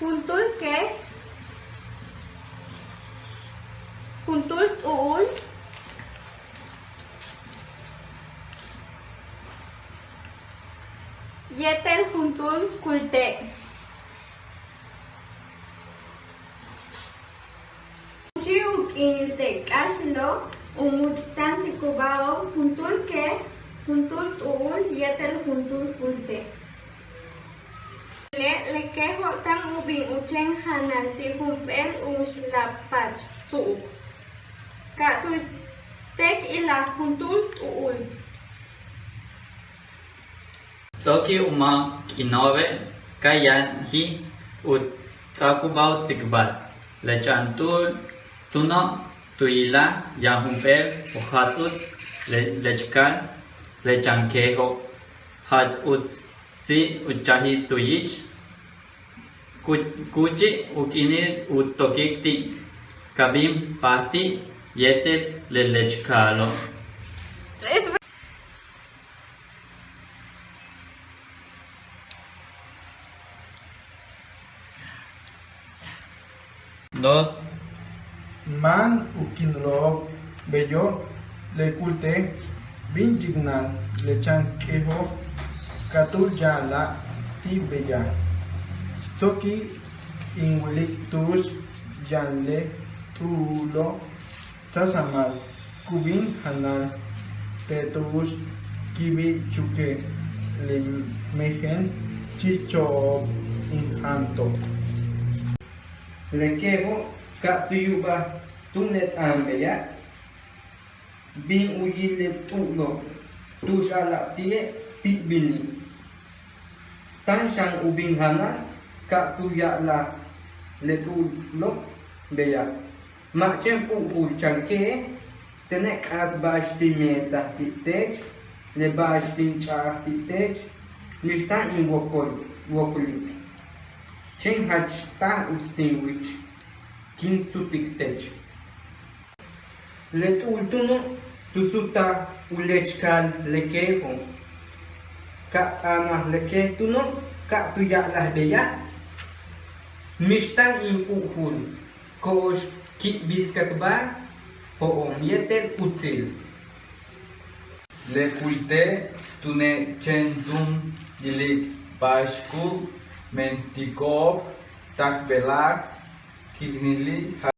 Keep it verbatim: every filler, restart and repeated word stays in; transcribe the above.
Juntúul kéej, juntúul t'u'ul yéetel juntúul kulte'. K'uchi' u k'iinil te' k'áaxilo' u much'tantikubao'ob juntúul kéej, juntúul t'u'ul yéetel juntúul kulte'. Le, le kéejo' táan u bin u chéen janal ti' jump'éel u xlapach su'uk. Ka tu téek ilaj juntúul t'u'ul. Ts'o'oki' u máak k'iino'obe' ka yanji u ts'áakubáa u tsikbal le chan t'u'ul túuno' tu yilaj yaan jump'éel u jats'uts le, lechkal le chan kéejo'. Jach uts ti' u chaji tu yich. Ku, k'uchi' u k'iinil u tokik ti' ka bin páajti' yéetel le lechkalo'. Dos. Máan u k'iino'ob beyo', le kulte' bin yiknal le chan kéejo' ka tu ya'alaj ti' beya'. Ts'o'oki' in wilik tu'ux yaan le t'u'ulo' sáasamal ku bin janal te' tu'ux ki'ibi' chuke' le mejen chicho'ob in janto'. Le kéejo' ka tu yu'ubaj túun le t'aan beya'. Bin u yil le t'u'ulo' tu'ux a'ala'ab ti'e' ti' bini'. Táan xan u bin janal ka tu ya'alaj le t'u'ulo' beya'. Ma' chéen p'u'ujul chan kéej, tene' k'aas ba'ax tin meetaj ti' teech, le ba'ax tin ch'a'aj ti' teech, mix táan in wokol, woklik. Chéen jach táaj uts tin wich, kin sutik teech. Le t'u'ul túuno' tu sutaj u lechkal le kéejo'. Ka t'aanaj le kéej túuno' ka tu ya'alaj beya'. Mix táan in p'u'ujul, ko'ox ki' biskakbáa jo'on yéetel utsil. Le kulte' túune' chéen tun yilik ba'ax ku mentiko'ob tak bejla'e' kiknili'.